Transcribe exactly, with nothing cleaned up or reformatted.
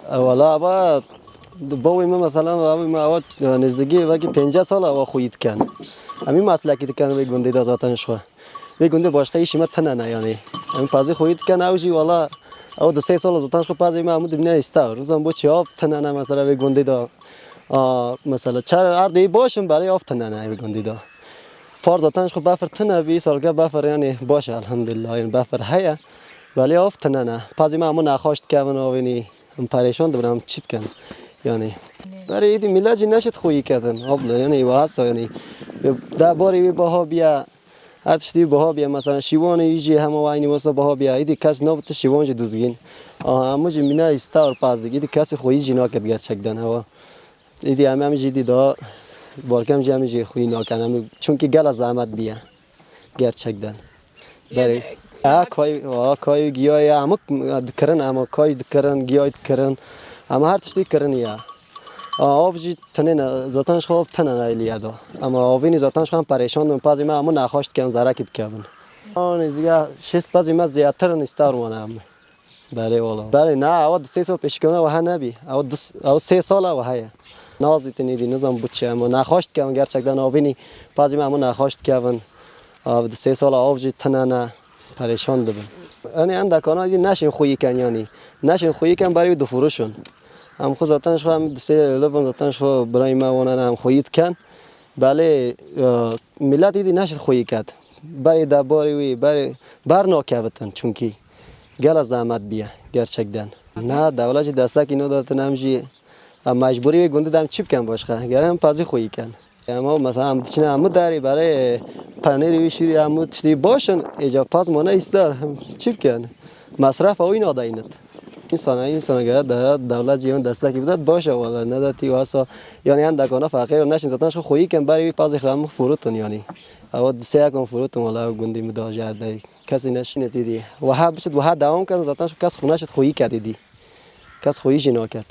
E, wala ava bavê me, mesela, bavê me ava, e, nêzdîkî wekî pêncî sal ava xweyî dikin. Em ê meslekî dikin vê gundê de zaten ji xwe. Vê gundê başqa îşî me tune ne, yanî. Em pazî xweyî dikin, ew jî wala, ew di sê sal zaten ji xwe pazê me hemû dibîne îstar. Nizam bo çi av tune ne, mesela, vê gundê de. A, mesela, çar erdê baş in, belê av tune ne vê gundê de. Par zaten ji xwe befir tune bî, salge befir, yanî, baş e, elhamdulillah, yanî, befir heye. Belê av tune ne. Pazê me hemû nexweş dikevin, avênî. Em perêşan dibin, em çi bikin? Yanî, berê êdî milet jî neşit xweyî kedin. Abla, yanî, wahasa, yanî, de barê wî baha biye, her tiştî wî baha biye. Mesela, şîwanê wî jî hema eynî wisa baha biye. Êdî kes nabit şîwan jî duzgîn. Aha, hemû jî mîna îstar pazdik. Êdî kesî xweyî jî naket gerçekten hewa. Êdî em, em jî dî daha barkem jî em jî xweyî nakin. Em, çunkî gela zehmet biye. Gerçekten. Berê. Ha, kay, ha, kay giyayê hemû dikirin, hema kay dikirin, giyay dikirin. Hema her tiştî kirin ya. Ha, av jî tenê ne, zaten ji xwe av tene ne êliye da. Hema avînî zaten ji xwe em perêşan dibin, pazê me hemû nexweş dikin, zerekî dikevin. Ha, nêzîka şêst pazê me zêdetir in, îstar wan em. Belê wala. Belê, na, ewa di sê sal pêşikana wiha nebî. Ewa di s-, ewa sê sal e wiha ye. Nazîtin êdî, nizam bo çi, ema nexweş dikevin, gerçekten avînî pazî me hemû nexweş dikevin. Av di sê sal av jî tune ne, perêşan dibin. Yanî endekana êdî neşên xweyî ken yanî. Neşên xweyî ken berê wî difuruşin. Em xwe zaten ji xwe em di sê li bin zaten ji xwe birayê me wan em xweyî diken. Belê, e, milet êdî neşit xweyî ket. Berê de barê wî, berê, ber nakevitin çunkî. Gela zehmet biye, gerçekten. Na, dewlet jî destekî nadetin, em jî, em mecbûrî wê gundî de em çi bikin başqa? Gere em pazî xweyî ken. Ema mesela em diçine hemû derê, berê penêrê wî, şîrê hemû tiştî baş in, êca paz mane îstar, em çi bikin? Mesrefa wî nadeyinit. Însana, însana gere de, dewlet jî destekî bide, baş e wala, nedatî wasa. Yanî endekana feqîr neşin zaten ji xwe xweyî ken, berê wî pazê xwe hemû furutin yanî. Ewa di sê yekan furutin wala, ew gundî min da jerdeyê. Kesî neşîne dîdî. Wiha biçit, wiha dewam kin, zaten kes xwe neşit xweyî ket dîdî. Kes xweyî jî naket.